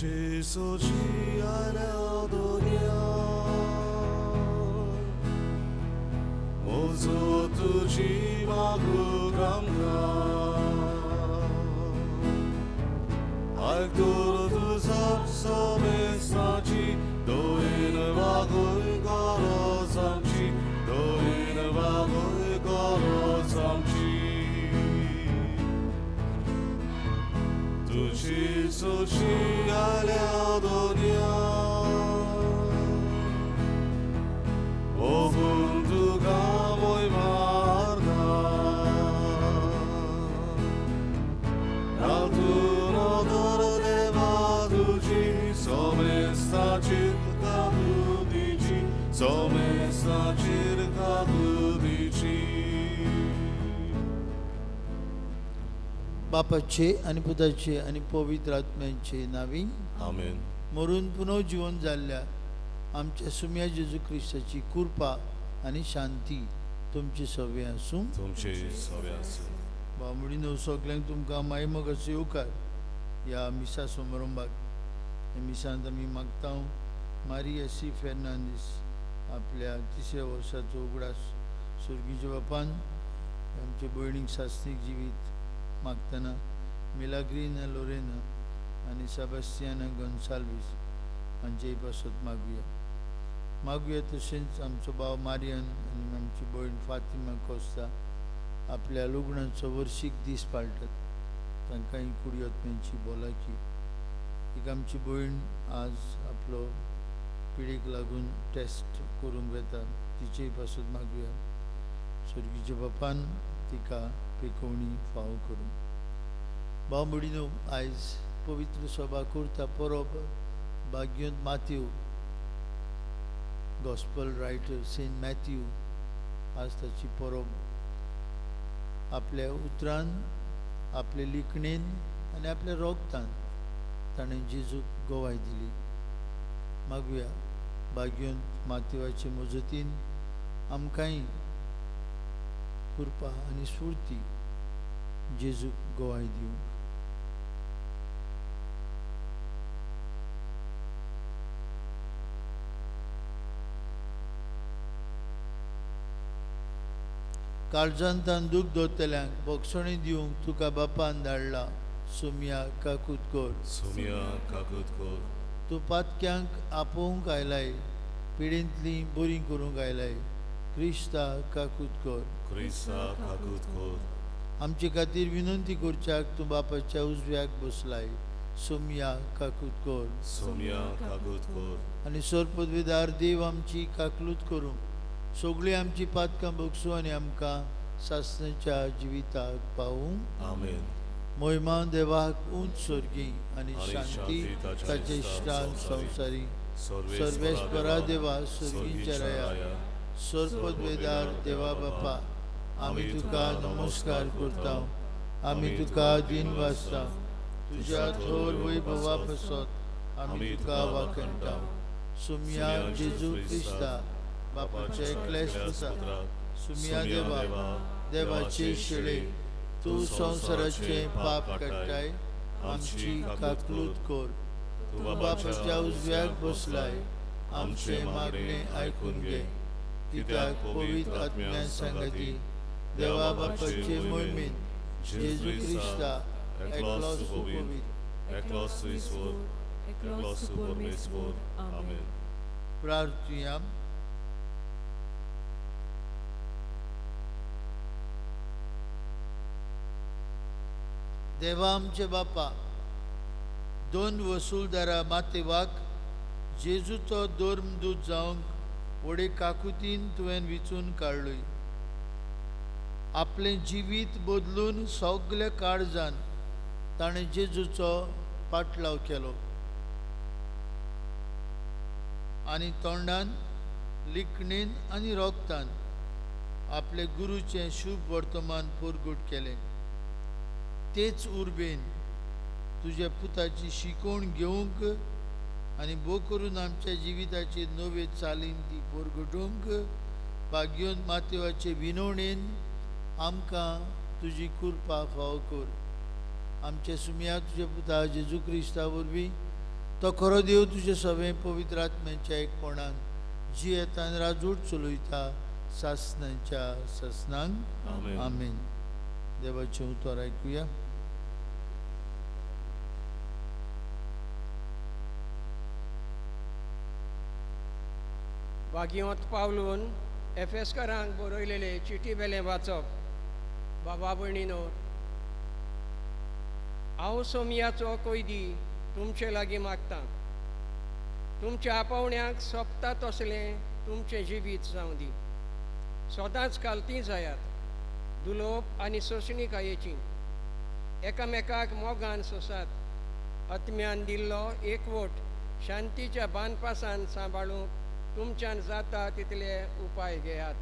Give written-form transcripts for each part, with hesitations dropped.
तुझे सोची आल्या दोन्या मोजो तुझी मागू कामगा आयक तुझा सोमेसाची दोन वागूय गरज आमची दोन वागूय गरज आमची तुझी सोची आल्या दोन्या ओगून तुका मोय मारता नदर देवा तुझी सोमेस्ताची काकुतीची सोमेस्ताची काकुतीची. बापाचे आनी पुताचे आनी पवित्र आत्म्याचे नावी आमेन. मरून पुनर्जीवन जाल्ल्या आमच्या सुम्या जेजू क्रिस्ताची कृपा आनी शांती तुमची सवे आसूं. तुमचे सवे आसूं. बामणीनो सगल्यांक तुमकां मायमोगाचो येवकार ह्या मिसा समारंभाक. ह्या मिसांत आमी मागता मारिया सी फेर्नांदीस आपल्या तिसऱ्या वर्साचो उगडास सुर्गीच्या बापान आमचे भयणीक सासणीक जिवीत मागतना मिलाग्रीना लोरेना आनी सेबास्तियाना गोन्साल्वीस हांचेय पासत मागुया. मागुया तशेंच आमचो भाव मारियन आनी आमची भयण फातिमा कोस्ता आपल्या लग्नाचो वर्शीक दीस पाळटात, तांकांय कुडयत्म्यांची भलायकी. एक आमची भयण आज आपलो पिडीक लागून टेस्ट करूंक वेता, तिचेय पासत मागुया. स्वर्गीच्या बापान तिका पेकोवणी फावो करूं. भाव भयणीनो, आयज पवित्र सभा करता परब भाग्योंत Matthew, gospel writer Saint Matthew, आज ताची परब. आपल्या उतरान, आपले लिखणेन आनी आपल्या रोगतान ताणें जेजूक गवाय दिली. मागुया भाग्योंत मातेवाचे मजतीन आमकांय कृपा आनी स्फूर्ती जेजूक गवाय दिवंक. काळजांतान दूख दवरतल्यांक बोगसणी दिवंक तुका बापान धाडला. सुम्या काकूत कर. सुम्या काकूत कर. तूं पातक्यांक आपोवंक आयलाय, पिडेंतलीं बरीं करूंक आयलाय. क्रिस्ता काकूत कर. क्रिस्ता काकूत कर. आमचे खातीर विनंती करच्याक तूं बापाच्या उजव्याक बसलाय. सुम्या काकूत कर. सुम्या काकूत कर. आनी सरपदवेदार देव आमची काकलूत करूं, सगळीं आमची पातकां बगसूं आनी आमकां सासणाच्या जिविताक पावूं. आमेन. मोहिमा देवाक उंच स्वर्गी आनी शांती ताचे इश्टान संवसारी. सर्वेस्परा देवा स्वर्गीच्या राया, सरपदवेदार देवा बापा, आमी तुका नमस्कार करता, आमी तुका दिन वाचता. तुज्या थोर वैभवा पासत आमी तुका वाखणटा. सुम्या जेजू क्रिस्ता बापाचे एकलेच पुता, सुम्या देवा, देवाचे शेळे, तूं संवसाराचें पाप काडटाय, आमची काकलूत कर. तूं बापाच्या उजव्याक बसलाय, आमचें मागणें आयकून घे. कित्याक पवित्र आत्म्या सांगाती देवा बापाचे मोहिमेन जेजू क्रिस्ता एकलोच पवित्र, एकलोच ईश्वर, एकलोच परमेश्वर. आमेन. प्रार्थुया. देवा आमचे बापा, दोन वसूलदारा मातेवाक जेजूचो धर्मदूत जावंक व्हडे काकुतीन तुवें विचून काडलोय. आपलें जिवीत बदलून सगल्या काळजान ताणें जेजूचो पाटलाव केलो आनी तोंडान, लिखणेन आनी रोगतान आपले गुरूचें शुभ वर्तमान परगट केलें. तेच उर्बेन तुज्या पुताची शिकवण घेवंक आनी भो करून आमच्या जिविताचे नवे चालीन ती परगटूंक भाग्योन मातेवाचे विनवणेन आमकां तुजी कृपा फावो कर. आमच्या सुम्या तुज्या पुता जेजू क्रिस्ता वरवीं तो खरो देव तुजे सगळें पवित्र आत्म्याच्या एकपणान जियेतान राजूट चलयता सासनाच्या सासनांक. आमेन. देवाचें उतर आयकुया. बागियोंत पावलून एफेस्करांक बरयलेले चिटी बेलें वाचप. बाबा भयणीनो, हांव सोमयाचो कैदी तुमचे लागीं मागतां, तुमच्या आपोवण्याक सोंपता तसलें तुमचें जिवीत जावं दी. सदांच कालती जायात, दुलोप आनी सोंसणीकायेची, एकामेकाक मोगान सोंसात. आत्म्यान दिल्लो एकवट शांतीच्या बांदपासान सांबाळूंक तुमच्यान जाता तितले उपाय घेयात.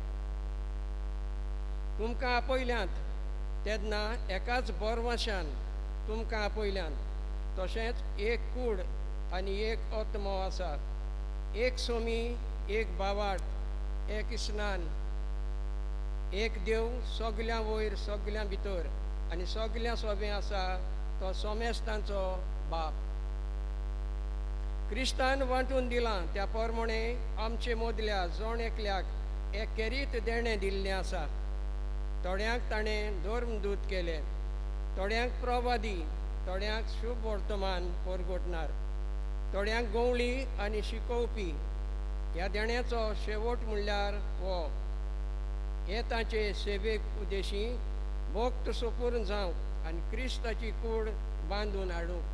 तुमकां आपयल्यांत तेन्ना एकाच बोरवाशान तुमकां आपयल्यान, तशेंच एक कूड आनी एक आत्मो आसा, एक सोमी, एक भावार्थ, एक स्नान, एक देव सगल्यां वयर सगल्यां भितर आनी सगल्यां सोबें आसा, तो सोमेस्तांचो बाप. क्रिस्तान वांटून दिलां त्या प्रमाणे आमचे मदल्या जण एकल्याक एक खेरीत देणें दिल्लें आसा. थोड्यांक ताणें धर्मदूत केले, थोड्यांक प्रवादी, थोड्यांक शुभ वर्तमान परगटणार, थोड्यांक गवळी आनी शिकोवपी. ह्या देण्याचो शेवट म्हणल्यार हो, हे ताचे सेवेक उद्देशी भक्त सोपूर्ण जावंक आनी क्रिस्ताची कूड बांदून हाडूंक.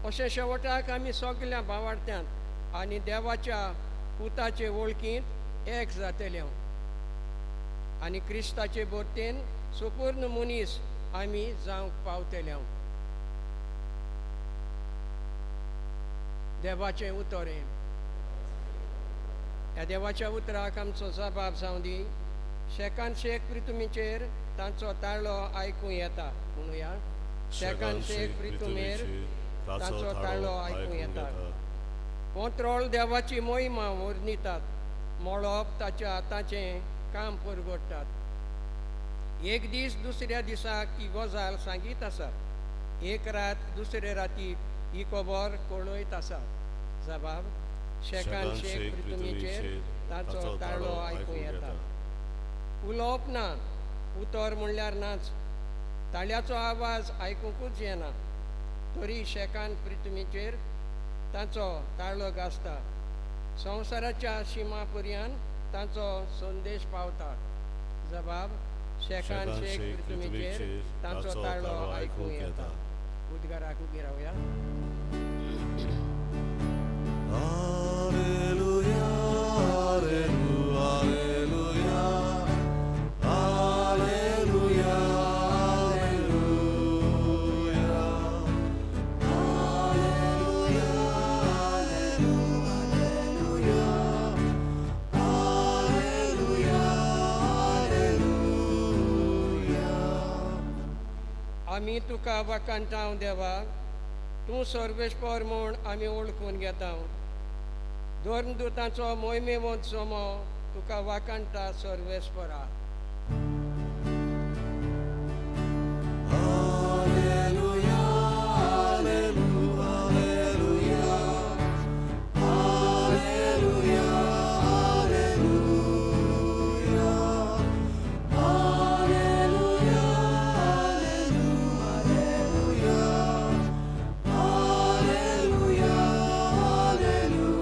अशें शेवटाक आमी सगल्या भावार्थ्यांत आनी देवाच्या पुताचे वळखींत एक जातले आनी क्रिस्ताचे भरतेन सुपूर्ण मनीस आमी जावंक पावतले. देवाचें उतर हें. ह्या देवाच्या उतराक आमचो जबाब जावं दी. शेकान शेक पृथ्वीचेर तांचो ताळो आयकूं येता. म्हणुया, शेकान शेक पृथ्वीर तांचो ताळो आयकूं येता. पोंत्रोळ देवाची मोहिमा वर्णितात, मळप ताच्या हाताचें काम परगडटात. एक दीस दुसऱ्या दिसाक ही गजाल सांगीत आसा, एक रात दुसरे रातीक ही खबर कळयत आसा. जबाब, शेकान शेक पृथ्वीचेर ताचो ताळो आयकूं येता. उलोवप ना, उतर म्हणल्यार नाच, ताळ्याचो आवाज आयकुंकूच येना, तरी शेकान पृथ्वीचेर ताचो ताळो गाजता. संवसाराच्या शिमा पर्यंत ताचो संदेश पावता. जबाब, शेकान शेक पृथ्वीचेर ताचो ताळो आयकूं येता. उद्गाराक उबी रावया. Alleluia, alleluia, alleluia, alleluia, alleluia, alleluia, alleluia, alleluia. आमी तुका वाखाणटांव देवा, तूं सर्वेस्पर म्हूण आमी वळखून घेतांव. धर्मदूतांचो मोहिमेवंत सोमो तुका वाखाणटा सर्वेस्परा. Alleluia, alleluia, alleluia, alleluia, alleluia, alleluia, alleluia, alleluia.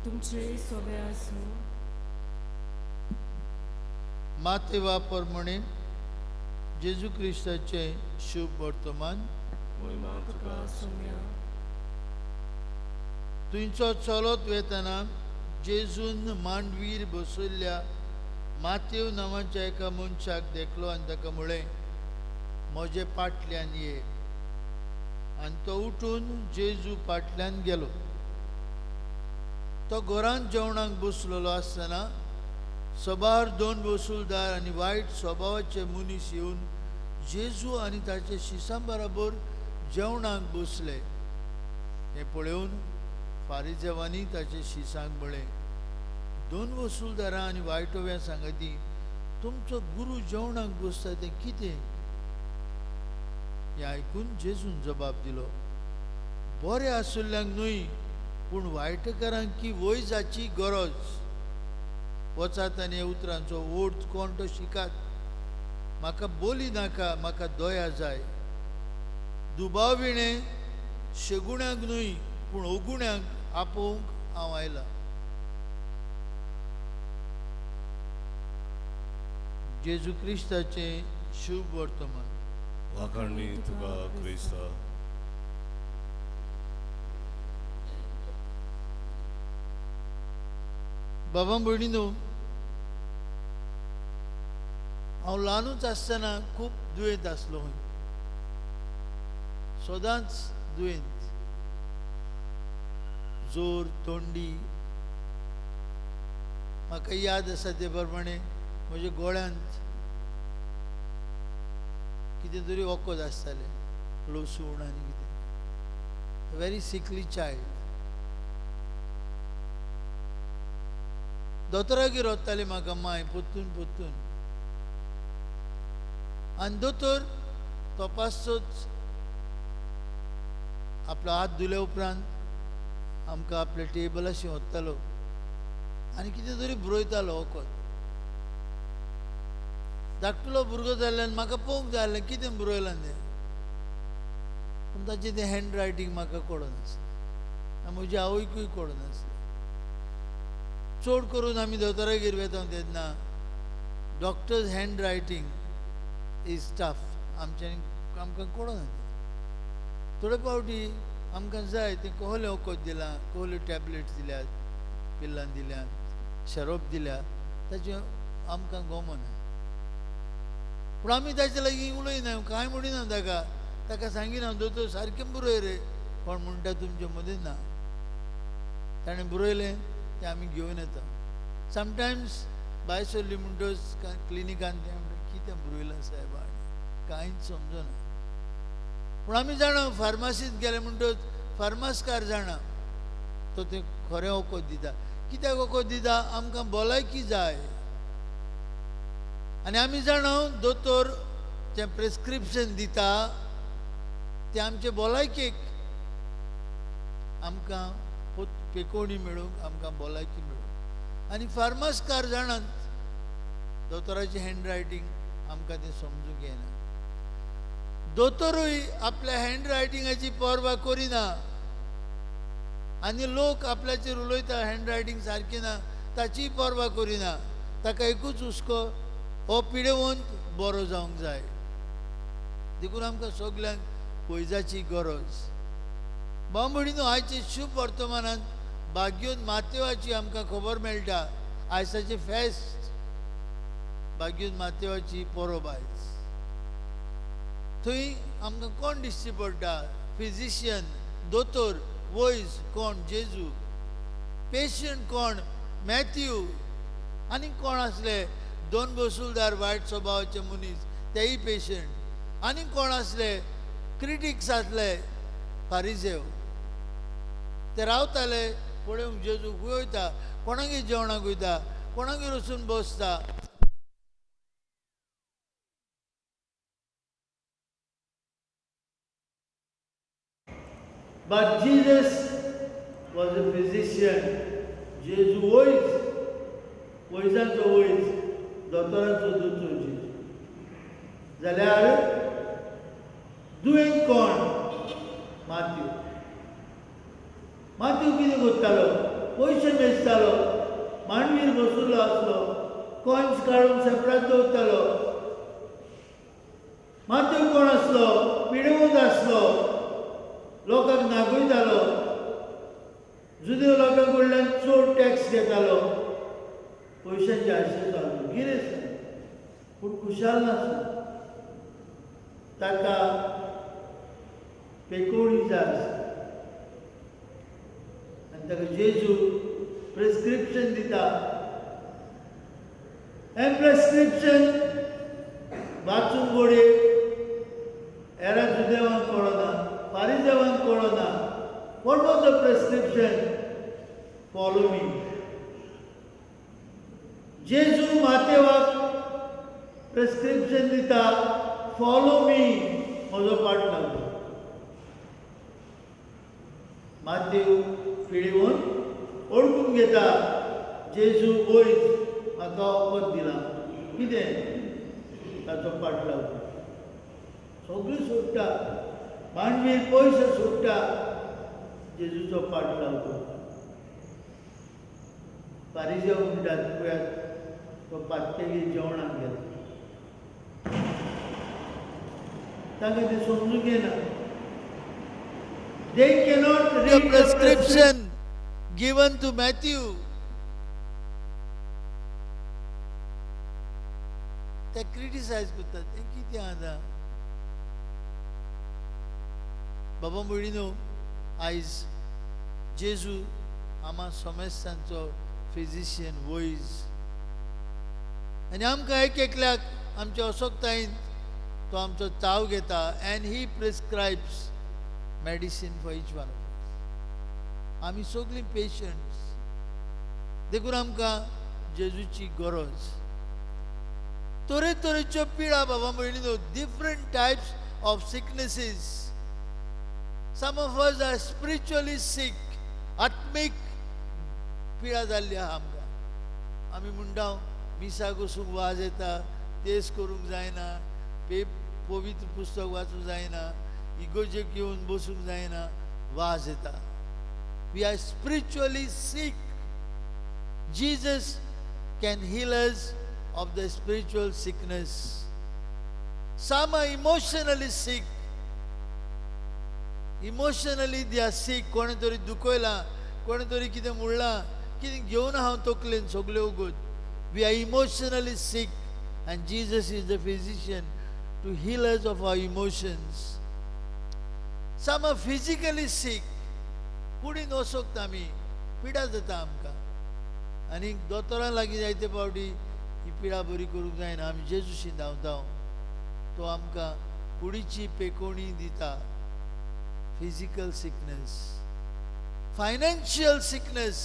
तुमचे सोबे आसूं. माते वापर म्हणे जेजू क्रिस्ताचें शुभ वर्तमान. महिमा तुका सोम्या. थंयचो चलत वेतना जेजून मांडवीर बसयल्ल्या मातेव नांवाच्या एका मनशाक देखलो आनी ताका म्हळें, म्हजे पाटल्यान ये. आनी तो उठून जेजू पाटल्यान गेलो. तो घरांत जेवणाक बसलेलो आसतना सबार दोन वसुलदार आनी वायट स्वभावाचे मनीस येवन जेजू आनी ताचे शिसां बराबर जेवणाक बसले. हें पळोवन फारिजेवांनी ताचे शिसांक म्हळें, दोन वसुलदारां आनी वायटोव्या सांगाती तुमचो गुरू जेवणाक बसता तें कितें? हें आयकून जेजून जबाब दिलो, बरें आशिल्ल्यांक न्हय पूण वायटकारांक की वैजाची गरज. वचात आनी उतरांचो अर्थ कोण तो शिकात. म्हाका बोली नाका, म्हाका दया जाय. दुबाविणें शेगुण्यांक न्हय पूण अगुण्यांक आपोवंक हांव आयलां. जेजू क्रिस्ताचें शुभ वर्तमान. वाखाणणी तुका क्रिस्ता. बाबा भयणीनो, हांव ल्हानूच आसतना खूब दुयेंत आसलो, सदांच दुयेंत, जोर, थंडी. म्हाका याद आसा ते प्रमाणे म्हज्या गोळ्यांत कितें तरी वखद आसतालें, लसूण आनी कितें. Very sickly child. दोतोरागेर वताली म्हाका माय पोत्तून पोत्तून, आनी दोतोर तपासचोच आपलो हात धुल्या उपरांत आमकां आपल्या टेबलाशी वतालो आनी कितें तरी बरयतालो वखद. धाकटुलो भुरगो जाल्ल्यान म्हाका पळोवंक जाय आसलें कितें बरयलां तें, पूण ताचें तें हँड रायटींग म्हाका कळनासलें आनी म्हज्या आवयकूय कळनासलें. चड करून आमी दोतोरागेर वेता तेन्ना doctors hand writing is tough, आमच्यांनी आमकां कळना. थोडे फावटी आमकां जाय तें कहलें वखद दिलां, कहल्यो टॅबलेट्स दिल्यात, पिल्लां दिल्यात, शरोप दिल्या, ताचें आमकां गमना. पूण आमी ताचे लागीं उलयना, कांय म्हणिना ताका, ताका सांगिना दोतोर सारकें बरय रे, कोण म्हणटा तुमचे मदीं ना. ताणें बरयलें तें आमी घेवन येता. समटायम्स भायर सरली म्हणटच क्लिनिकान तें म्हणटा कितें बरयलां सायबा, कांयच समजना. पूण आमी जाणा फार्मासींत गेले म्हणटच फार्मासकार जाणा तो तें खरें वखद दिता. कित्याक वखद दिता? आमकां भलायकी जाय. आनी आमी जाणा दोतोर जें प्रिस्क्रिप्शन दिता तें आमचे भलायकेक, आमकां पेकोवणी मेळूंक, आमकां भलायकी मेळूंक. आनी फार्मासकार जाणात दोतोराचें हँड रायटींग आमकां तें समजूंक येना. दोतोरूय आपल्या हँड रायटिंगाची पर्वा करिना आनी लोक आपल्याचेर उलयता हँड रायटींग सारकें ना, ताचीय पर्वा करिना. ताका एकूच हुस्को, हो पिडेवंत बरो जावंक जाय. देखून आमकां सगल्यांक पयजाची गरज. भाव भयणीनो, आयचे शुभ वर्तमानांत भाग्योन मातेवाची आमकां खबर मेळटा. आयसाचें फेस्त, भाग्योन मातेवाची परब आयज. थंय आमकां कोण दिश्टी पडटा? फिजिशियन, दोतोर, वैज कोण? जेजू. पेशंट कोण? मॅथ्यू. आनी कोण आसले? दोन वसुलदार वायट स्वभावाचे मनीस, तेय पेशंट. आनी कोण आसले? क्रिटिक्स आसले, फारिजेव. ते रावताले पळोवंक जेजू खंय वयता, कोणागेर जेवणाक वयता, कोणागेर वचून बसता. But Jesus was a physician. जेजू वैज, वैजांचो वैज, दोतोरांचो दोतोर जेजू. जाल्यार दुयेंत कोण? माथ्यू. माथ्यू कितें करतालो? पयशे मेजतालो, मांडवीर बशिल्लो आसलो, कॉयन्स काडून सेपरात दवरतालो. माथ्यू कोण आसलो? पिडेवंत आसलो, लोकांक नागयतालो, जुदेव लोकां कडल्यान चड टॅक्स घेतालो, पयशांचे आशेचो आसलो, गिरेस्त, पूण खुशाल नासलो. ताका पेकोवणी जाय आसली आनी ताका जेजू प्रिस्क्रिप्शन दिता. हें प्रिस्क्रिप्शन वाचूंक घडये हेरा जुदेवांक कळना, फारिजेवांक कळना. What was the prescription? Follow me. जेजू मातेवाक प्रिस्क्रिप्शन दिता, फॉलो मी, म्हजो पाठ लागलो. मातेव फिळीवन ओळखून घेता, जेजू वयज म्हाका वखद दिलां, कितें ताचो पाठ लागलो. सगळें सोडटा, मांडवीर पयशे सोडटा, जेजूचो पाठ लागलो. फारिजेव म्हणटात, पळयात तो पातकेगेर जेवणाक गेलो. तांकां तें समजूंक येना. They cannot read the prescription given to Matthew. ते क्रिटिसायज करतात, हें कितें आतां. बाबा भयणीनो, आयज जेजू आमा समेस्तांचो फिजिशियन, वैज, आनी आमकां एक एकल्याक आमच्या असक्तायेन तो आमचो ताव घेता. And he prescribes medicine for each one of us. आमी सगळीं पेशंट्स, देखून आमकां जेजूची गरज. तरेतरेच्यो पिडा बाबा भयणीनो, different types of sicknesses. Some of us are spiritually sick, आत्मीक पिडा जाल्ली आहा आमकां. आमी म्हणटा मिसाक वचूंक वाज येता, तेज करूंक जायना, पवित्र पुस्तक वाचूंक जायना, इगोजेक येवन बसूंक जायना, वाज येता. We are spiritually sick. Jesus can heal us of the spiritual sickness. Some are emotionally sick. Emotionally they are sick. कोणें तरी दुखयलां, कोणें तरी कितें म्हणलां, कितें घेवन हांव तकलेन सगळें उगत. We are emotionally sick and Jesus is the physician to heal us of our emotions. Some are physically sick. कुडीन वसोकता आमी, पिडा जाता आमकां, आनी दोतोरां लागीं जायते फावटी ही पिडा बरी करूंक जायना. आमी जेजूशी धांवता, तो आमकां कुडीची पेकोवणी दिता. Physical sickness, financial sickness.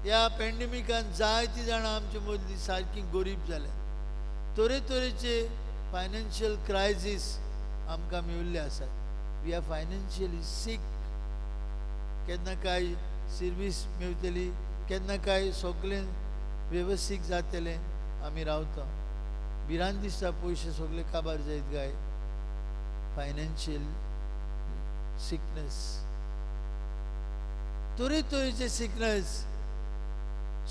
ह्या पॅन्डेमिकान जायतीं जाणां आमचे मदलीं सारकीं गरीब जाल्यात. तरेतरेचे फायनान्शियल क्रायजीस आमकां मेळिल्ले आसात. We are financially sick. केन्ना काय सर्वीस मेळटली, केन्ना काय सगळें वेवस्थीत जातलें, आमी रावता. भिरांत दिसता पयशे सगळे काबार जायत काय. फायनान्शियल सिकनेस, तरेतरेचे सिकनेस,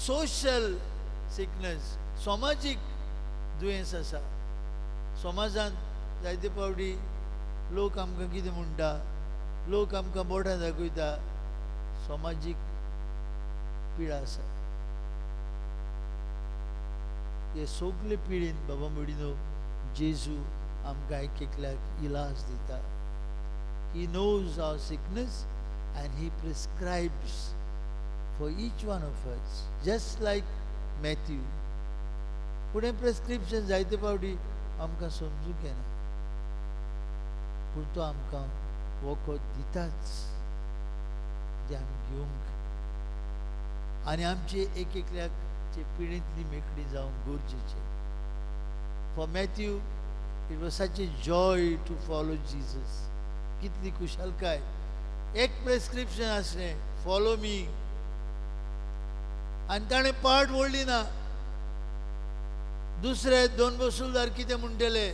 सोशल सिकनेस, समाजीक दुयेंस आसा. समाजांत जायते फावटी लोक आमकां कितें म्हणटा, लोक आमकां बोटां दाखयता. समाजीक पिडा आसा. हे सगळे पिडेन बाबा भयणीनो, जेजू आमकां एक एकल्याक इलाज दिता. He knows our sickness and he prescribes for each one of us, just like Matthew. पूण हें प्रिस्क्रिप्शन जायते फावटी आमकां समजूंक येना, पूण तो आमकां वखद दिताच जें आमी घेवंक आनी आमचे एक एकल्याचे पिडेंतली मेकळी जावंक गरजेचें. For Matthew it was such a joy to follow Jesus. कितली खुशालकाय. एक प्रिस्क्रिप्शन आसलें, फॉलो मी, आनी ताणें पाट वळ्ळी ना. दुसरे दोन वसुलदार कितें म्हणटले,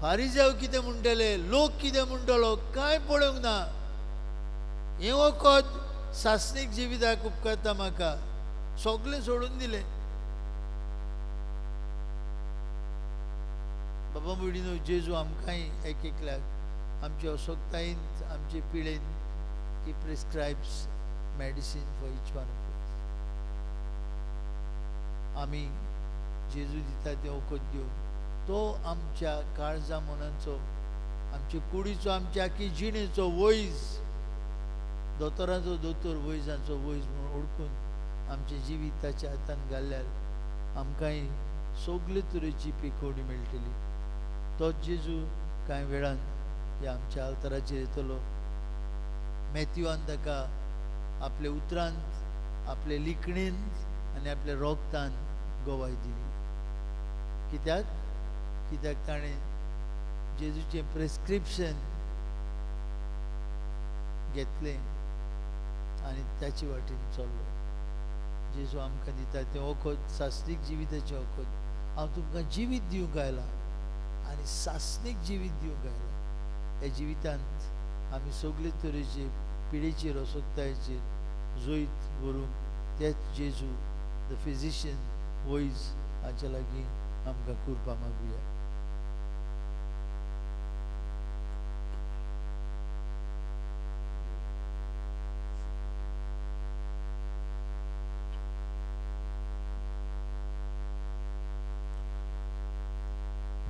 फारिजेव कितें म्हणटले, लोक कितें म्हणटलो, कांय पळोवंक ना. हें वखद सासणीक जिविताक उपकारता म्हाका, सगळें सोडून दिलें. बाबा भयणीनो, जेजू आमकांय एक एकल्याक आमचे असक्तायेन, आमचे पिडेन he prescribes medicine for each one of us. आमी जेजू दिता तें वखद घेवन तो आमच्या काळजा मनाचो, आमचे कुडीचो, आमच्या आखी जिणेचो वैज, दोतोराचो दोतोर, वैजांचो वैज म्हणून ओळखून आमचे जिवीत ताच्या हातान घाल्यार आमकांय सगळे तरेची पिकोवणी मेळटली. तो जेजू कांय वेळान ह्या आमच्या आल्ताराचेर येतलो. मॅथ्यूआन ताका आपले उतरांत, आपले लिखणेंत आनी आपल्या रोगतान गवाय दिली. कित्याक? कित्याक ताणें जेजूचें प्रिस्क्रिप्शन घेतलें आनी ताचे वाटेन चल्लो. जेजू आमकां दिता तें वखद, सासणीक जिविताचें वखद. हांव तुमकां जिवीत दिवंक आयलां आनी सासणीक जिवीत दिवंक आयलां. ह्या जिवितांत आमी सगळे तरेचे पिडेचेर, असक्तायेचेर जैत व्हरूंक तेच जेजू the physician वैज हाच्या लागीं आमकां कृपा मागुया.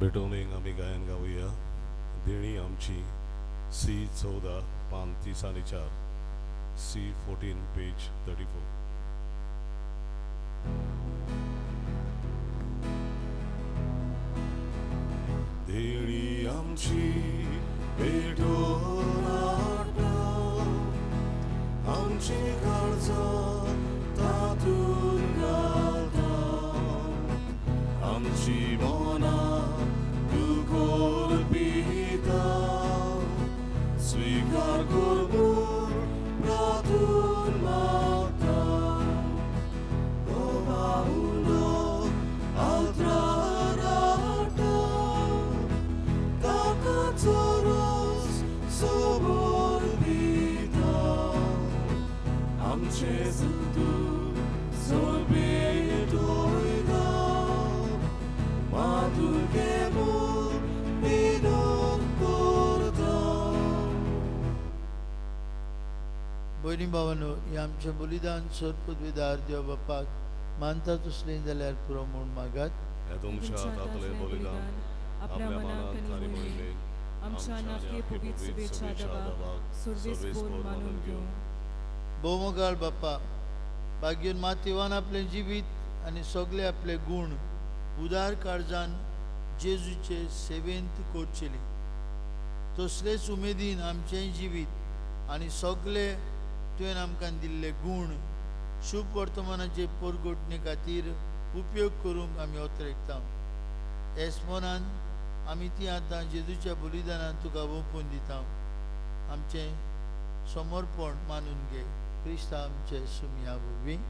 भेटवणेक आमी गायन गावया. देणी आमची सी 14 पान 30 आनी 4, सी 14 पेज 34. देणी आमची भेटोन हाडटा, आमची काळजां तातूंत घालता, आमची मनां स्वीकार कर म्हूण प्रार्थून मागता. हो बावलो आल्त्रार हाडटा, ताका चोरोस सबोर दिता, आमचें तूं सोबेटोयता, मातुगे म्हूण विनोद करता. भयणी भावानो, हें आमचें बलिदान सर्वपदवीदार देव बापाक मानता तसलें जाल्यार पुरो म्हूण मागात. ह्या तुमच्या हातांतलें बलिदान आपल्या मनांत आनी मोहिमेन आमच्या नाके पवित्र शुभेच्छा दबाक सर्वेस्पोर मानून घेवं. भोवमोगाळ बापा, भाग्यन मातेवान आपलें जिवीत आनी सगळे आपले गूण उदार काळजान जेजूचे सेवेंत करचेली, तसलेच उमेदीन आमचेंय जिवीत आनी सगळे तुवें आमकां दिल्ले गूण शुभ वर्तमानाचे परगटणे खातीर उपयोग करूंक आमी अत्रेकता. हेच मनान आमी ती आतां जेजूच्या बलिदानान तुका ओंपून दिता. आमचें समर्पण मानून घे. क्रिस्ता आमचे सुमया वरवीं.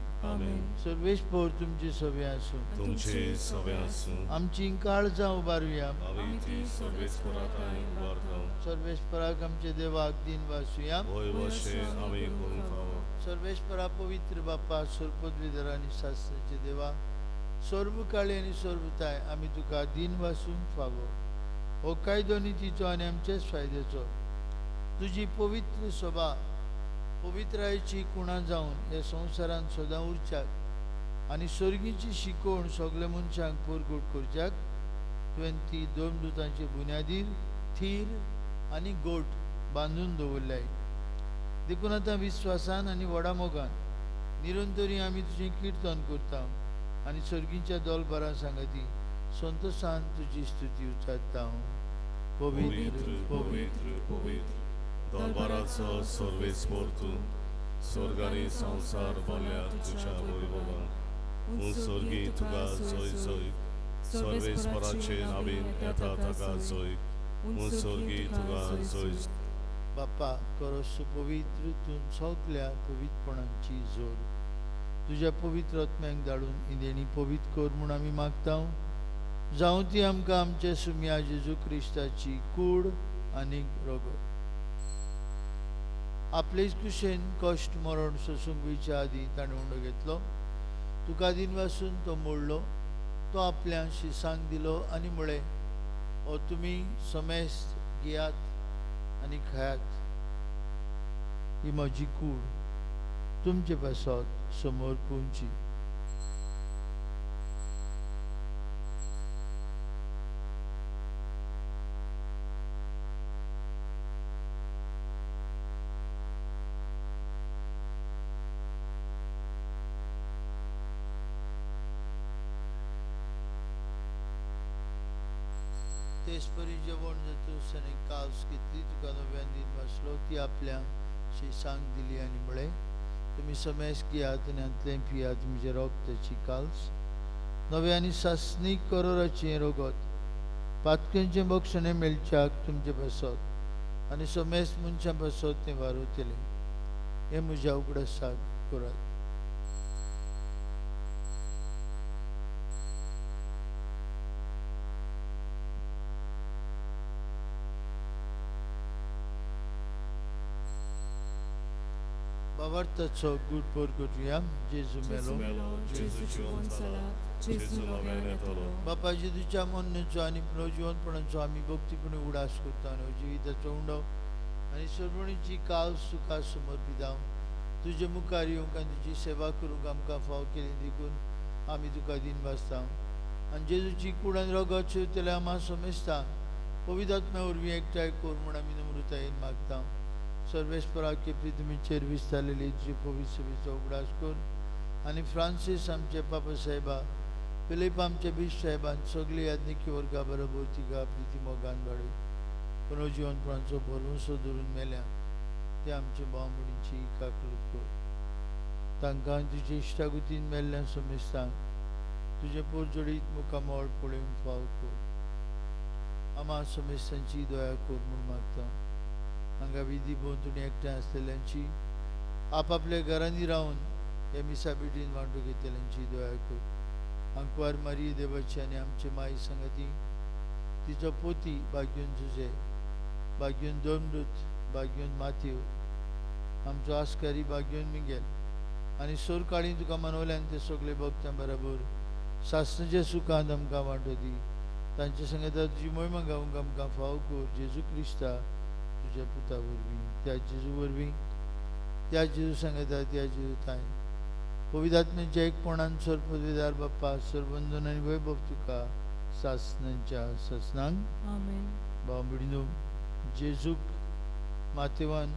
सर्वेस्पोर तुमचे सवे आसूं. तुमचे सवे आसूं. आमची काळजां उबारुया. आमी ती सर्वेस्पोराक उबारता. सर्वेस्पराक आमचे देवाक दिन वासुया. होय वशे आमी करूंक फावो. सर्वेस्परा पवित्र बापा, सर्वपदवीधर आनी शास्त्राचे देवा, सर्व काळी आनी सर्वताय आमी तुका दिन वासूंक फावो. हो कायदो नितीचो आनी आमचेच फायद्याचो. तुजी पवित्र सभा पवित्रायेची कुणा जावन ह्या संवसारांत सदां उरच्याक आनी सर्गीची शिकवण सगल्या मनशांक परगट करच्याक तुवें ती धर्मदूतांचे बुन्यादीर थीर आनी गोट बांदून दवरल्याय. देखून आतां विस्वासान आनी व्हडा मोगान निरंतरी आमी तुजें किर्तन करता आनी सर्गीच्या दोलभरा सांगाती संतोशान तुजी स्तुती उच्चारता. पवित्र पवित्र पवित्र दरबाराचो सर्वेस्पोर तूं, स्वर्ग आनी संवसार भरल्या तुज्या वैभवान. स्वर्गी तुका जय जय, सर्वेस्पराचे नावीन येता ताका जय, स्वर्गी तुका जय. बापा, करो पवित्र तूं सगल्या पवित्रपणांची जोड. तुज्या पवित्र आत्म्यांक धाडून ही देणी पवित्र कर म्हूण आमी मागता. जावं ती आमकां आमच्या सुमया जेजू क्रिस्ताची कूड आनी रगत. आपलेच कुशेन कश्ट मरण सोसूंक वयच्या आदीं ताणें उंडो घेतलो. तुका दिनवासून तो मोडलो, तो आपल्या शिसांक दिलो आनी म्हळें, हो तुमी समेस्त घेयात आनी खायात, ही म्हजी कूड तुमचे पासत समोर पुंची. तेचपरी जेवण जातूच आनी कावस घेतली, तुका नव्यान दिन वासलो, ती आपल्या शिसांक दिली आनी म्हळें, तुमी समेस घेयात आनी हांतलें पियात, तुमचें रगताची काल्स. नवे आनी सासणीक करोराचें रगत पातकेंचें बक्षणें मेळच्याक तुमचे पासत आनी समेस्त मनशां पासत तें वारवतलें. हें म्हज्या उगडासाक करात. बाबार्थाचो गूढ पोर करूया. जेजू मेलो, जेजू जिवन जाला, जेजू नव्यान येतलो. बापा जेजूच्या मरणाचो आनी पुनर्जिवनपणाचो आमी भक्तीपणी उडास करता आनी जिविताचो उंडो आनी सर्वणीची काल तुका समर्पिता. तुजे मुखार येवंक आनी तुजी सेवा करूंक आमकां फाव केली देखून आमी तुका दिन वाचता. आनी जेजूची कूड आनी रगत शिवतल्या आमा समेस्ता पवित्र आत्म्या वरवीं एकठांय कर म्हूण आमी नम्रतायेन मागता. सर्वेस्पराके पृथ्वीचेर विस्तारलेली तुजी पवित्र सभेचो उगडास कर आनी फ्रांसीस आमचे पापा साहेबा, फिलीप आमचे बीश साहेबान सगळे याज्ञिकी वर्गा बरोबर तिका प्रिती मोगान वाडय. पुनर्जिवनपणाचो भरवंसो धरून मेल्या ते आमचे भाव भयणींची काकलूत कर. तांकां तुजे इश्टागुतीन मेल्ल्या समेस्तांक तुजें पोरजोडीत मुखामळ पळोवंक फाव कर. आमा समेस्तांची दया कर म्हूण मागता. हांगा विधी भोंवतणी एकठांय आसलेल्यांची आपापल्या घरांनी रावन हे मिसा भेटीन वांटो घेतल्यांची दया कर. आंकवार मारी देवाची आनी आमचे माई संगती तिचो पोती बाग्यून जुजे, बाग्यून दोमदूत, बाग्यून माथ्यू, आमचो आस्कारी बाग्यून मिगेल आनी सोरकाळी तुका मनवल्यान ते सगळे भक्तां बरोबर सासणाच्या सुखांत आमकां वांटो दी. तांचे संगता तुजी मोहिमा गावंक आमकां फाव कर. जेजू क्रिस्ता तुज्या पुता वरवीं, त्या जेजू वरवीं, त्या जेजू सांगता त्या जेजू ताय पवित्र आत्म्याच्या एकपणान सर्वपदवीदार बाप्पा सर्वंदन आनी वैभव तुका सासणांच्या सासणांक. आमेन. भाव भयणीनो, जेजूक मातेवान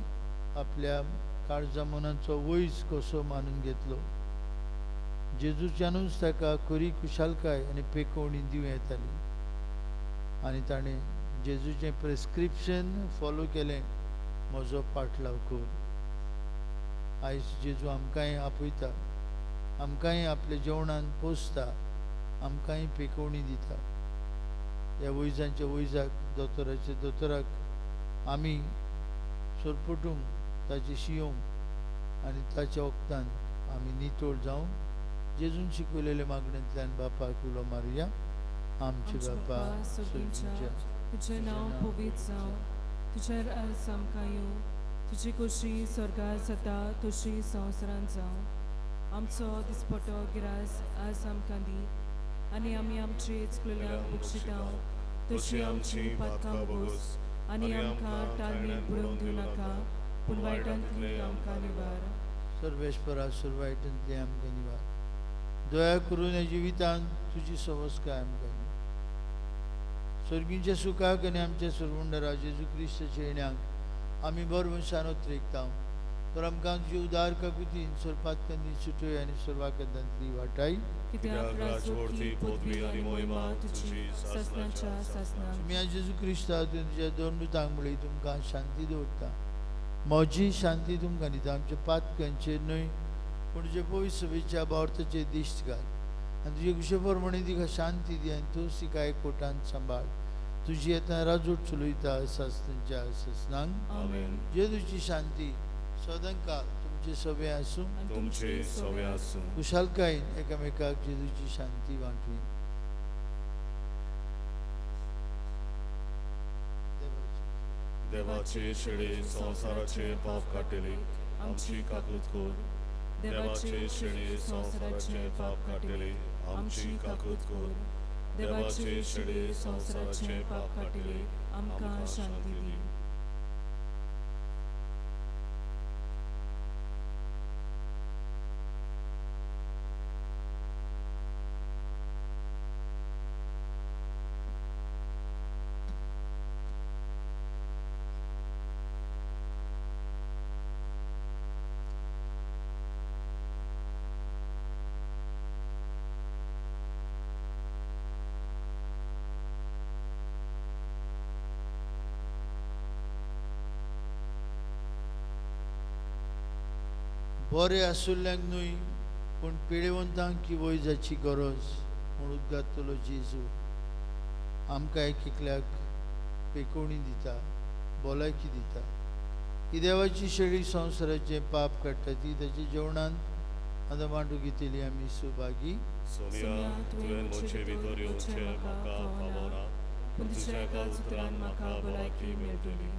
आपल्या काळजा मनाचो वैज कसो मानून घेतलो. जेजूच्यानूच ताका खरी खुशालकाय आनी पेकोवणी दिवं येताली आनी ताणें जेजूचें प्रिस्क्रिप्शन फॉलो केलें, म्हजो पाटलाव कर. आयज जेजू आमकांय आपयता, आमकांय आपल्या जेवणान पोसता, आमकांय पेकोवणी दिता. ह्या वैजांच्या वैजाक, दोतोराच्या दोतोराक आमी सोरपटूंक, ताचें शियोंक आनी ताच्या वखदान आमी नितळ जावन जेजून शिकयलेल्या मागण्यांतल्यान बापाक उलो मारुया. आमचे बापा सर्गींच्या, तुजें नांव पवित्र जावं, तुजें राज आमकां येवं, तुजी खोशी स्वर्गार जाता तशी संवसारांत जावं. आमचो दिसपटो गिरास आज आमकां दी आनी आमी आमचे चुकलेल्यांक बक्षिता तशी आमची पातकां बोस आनी आमकां ताळमेळ बुडोवन दिवं नाका, पूण वायटांतली आमकां निवार. सर्वेस्परा सर्व वायटांतली आमकां निवार. दया करून ह्या जिवितांत तुजी सवस्काय आमकां दी. सर्गींच्या सुखाक आनी आमच्या सर्वंडरा जेजू क्रिस्ताच्या येण्याक आमी बरवंशान उतरेकता. तर आमकां तुजी उदार काकुतीन सर्पातकांनी सुटय आनी सर्वाकदांतली वाटाय. कित्याक राजवटी, पदवी आनी मोहिमा तुजी सासणाच्या सासणाक. तुमी जेजू क्रिस्ता तुज्या दोन दुतांक म्हणली तुमकां शांती दवरता, म्हजी शांती तुमकां दिता. आमच्या पातकांचेर न्हय पूण तुजे पवित्र सभेच्या भावार्थाचेर दिश्ट घाल आनी तुजे खुशे प्रमाणे तिका शांती दी आनी तूं तिका एकवटान सांबाळ. तुजी येतना राजवट चलयता सासणाच्या सासणांक. आमेन. जेजूची शांती सदांकाळ तुमचे सवे आसूं, तुमचे सवे आसूं. खुशालकायेन एकामेकाक जेजूची शांती वांटवी. देवाचे शेळे संवसाराचे पाप काडटले, आमची काकूत कर. देवाचे शेळे संवसाराचे पाप काडटले, आमची काकूत कर. देवाचे शेळे संवसाराचे पाप काडटले, आमकां शांती दी. बरे आसुल्ल्यांक न्हय पूण पिडेवंतांक ही वैजाची गरज. म्हूण उद्गातलो जेजू आमकां एक एकल्याक पेकोवणी दिता, भलायकी दिता. ही देवाची शेळी संवसाराचें पाप काडटा, ती ताच्या जेवणान आतां वांटू घेतली आमी सुभागी. सोम्या, तुवें म्हजे भितर येवचें म्हाका फावना, पूण तुज्या एका उतरान म्हाका भलायकी मेळटली.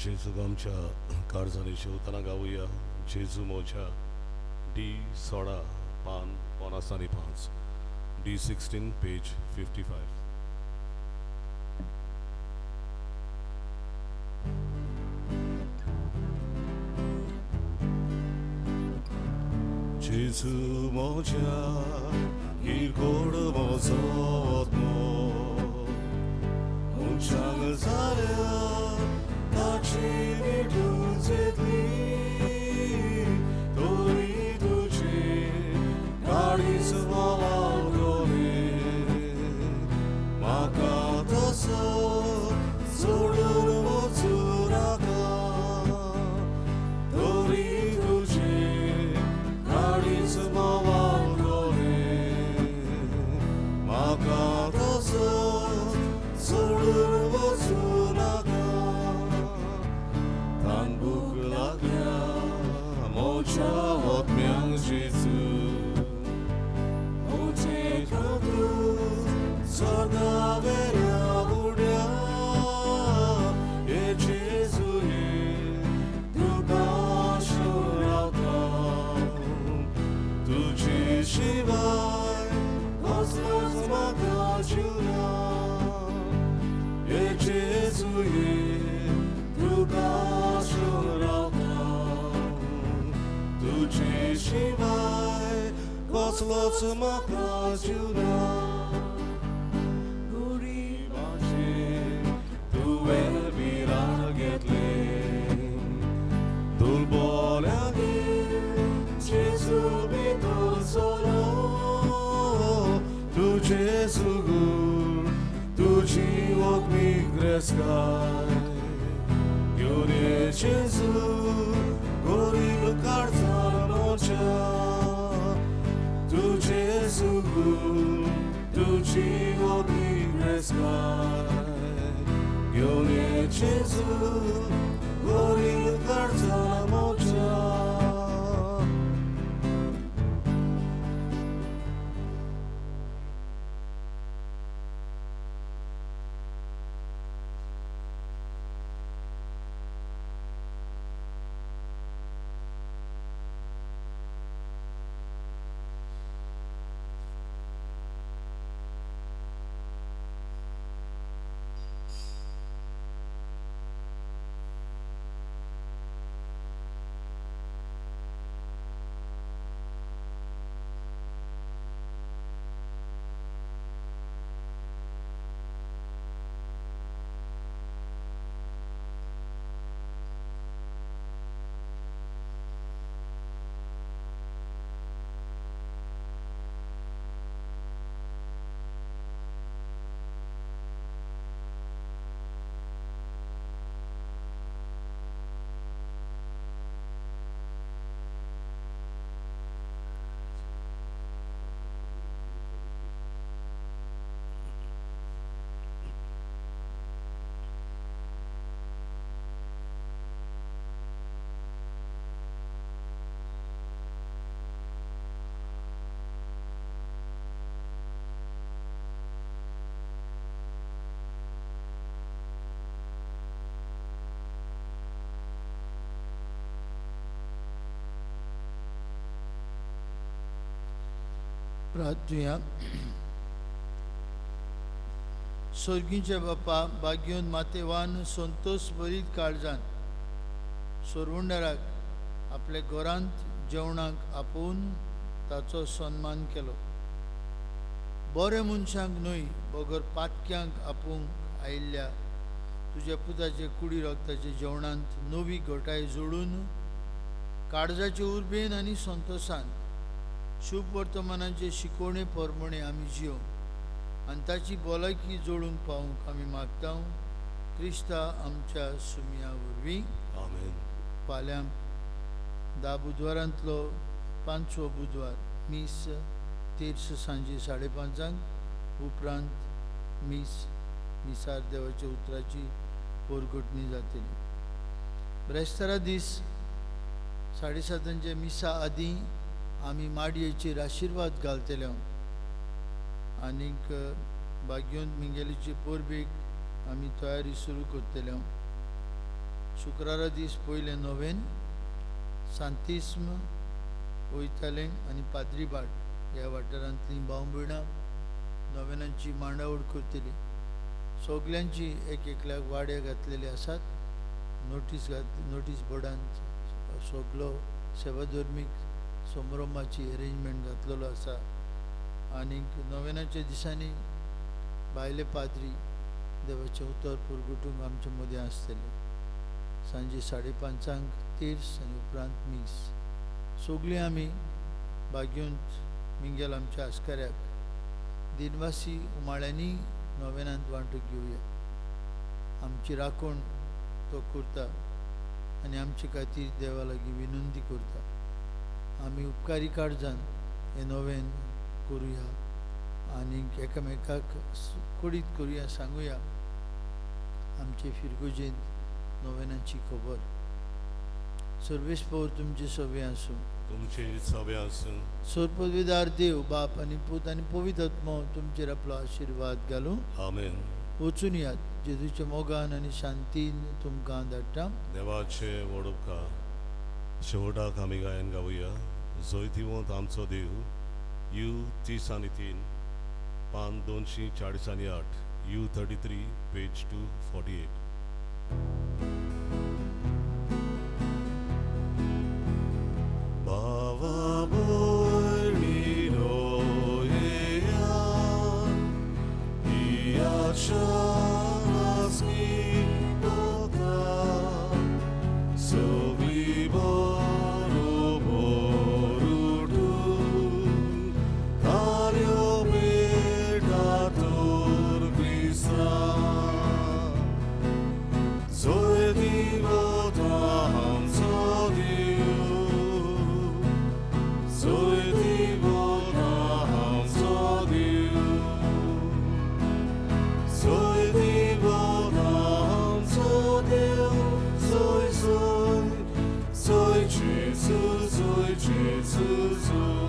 जेजूक आमच्या काळजांनी जेवताना गावया. जेजू मोज्या, डी 16 पान 55, डी 16 पेज 55. जेजू मोज्या किरकोळ म्हजो आत्मो उंचांग जाल्यार ताची भेटूच येतली, तरी तुजी काळीज बोवाळटली, म्हाका तसो सोडून वचूं नाका, तरी तुजी काळीज बोवाळटली, म्हाका तसो सोडून वचूं नाका. भूक लागल्या म्हज्या आत्म्यांक जेजू, म्हजे खातीर स्वर्गावेल्या उड्या, हे जेजू हे तुका रावता, तुजे शिवाय कसलोच म्हाका जीव ना, हे जेजू हे तुका रावता, तुजे शिवाय कसलोच म्हाका जीव ना. गरिबाचेर तुवें विराण घेतलें, दुर्बोल्यांगेर जेजू भितर सरलो, तुजें सुगूर तुजी वखदी ग्रेस्ताय, घेवन ये जेजू गरीब काळजान म्हज्या, तुजें सुगूर तुजी वखदी ग्रेस्ताय, घेवन ये जेजू गरीब काळजान म्हज्या. प्रार्थुया. स्वर्गीच्या बापा, भाग्योन मातेवान संतोष भरीत काळजान सोरवंडाराक आपल्या घरांत जेवणाक आपोवन ताचो सन्मान केलो. बरे मनशांक न्हय बगर पातक्यांक आपोवंक आयिल्ल्या तुज्या पुताचे कुडी रक्ताच्या जेवणांत नवी घटाय जोडून काळजाचे उर्बेन आनी संतोशान शुभ वर्तमानाचे शिकवणे प्रमाणे आमी जियोवंक आनी ताची भलायकी जोडूंक पावूंक आमी मागता क्रिस्ता आमच्या सुमया वरवीं. आमेन. फाल्यां 10 बुधवारांतलो 5वो बुधवार मीस तेर्स सांजे 5:30 उपरांत मीस मिसार देवाच्या उतराची पोरगटणी जातली. ब्रेस्तारा दीस 7:30 मिसा आदीं आमी माडयेचेर आशिर्वाद घालतले आनीक बागयोन मिंगेलीचे परबेक आमी तयारी सुरू करतले. शुक्रारा दीस पयलें नोवेन सांतिस्म वयतालें आनी पाद्रीबाट ह्या वाठारांतलीं भाव भयणां नोवेनांची मांडावळ करतली. सगल्यांची एक एकल्याक वाडे घातलेले आसात. नोटीस बोर्डांत सगलो सेवाधर्मीक समारंभाची अरेंजमेंट घातलेलो आसा. आनीक नोवेनाच्या दिसांनी भायले पाद्री देवाचें उतर पुरगुटूंक आमचे मदें आसतले. सांजे 5:30 तेर्स आनी उपरांत मीस. सगळीं आमी बागयोंत मिंगेल आमच्या आस्काऱ्याक दिनवासी उमाळ्यांनी नोवेनांत वांटूंक घेवया. आमची राखण तो करता आनी आमचे खातीर देवा लागीं विनंती करता. आमी उपकारी काळजान हें नोवेन करुया आनी एकामेकाक कुडीत करुया, सांगुया आमचे फिरगुजेंत नोवेनाची खबर. सर्वेस्पोर तुमचे सवे आसूं. तुमचे सवे आसूं. सर्वपदवीदार देव बाप आनी पूत आनी पवित्र आत्मो तुमचेर आपलो आशिर्वाद घालूं. आमेन. वचून यात जेजूच्या मोगान आनी शांतीन तुमकां धाडटा. देवाचे व्हड उपकार. शेवटाक आमी गायन गावया जैतिवंत आमचो देव you 30 आनी 3 पान 248 you 33 page 248. Soy Jésus, soy Jésus.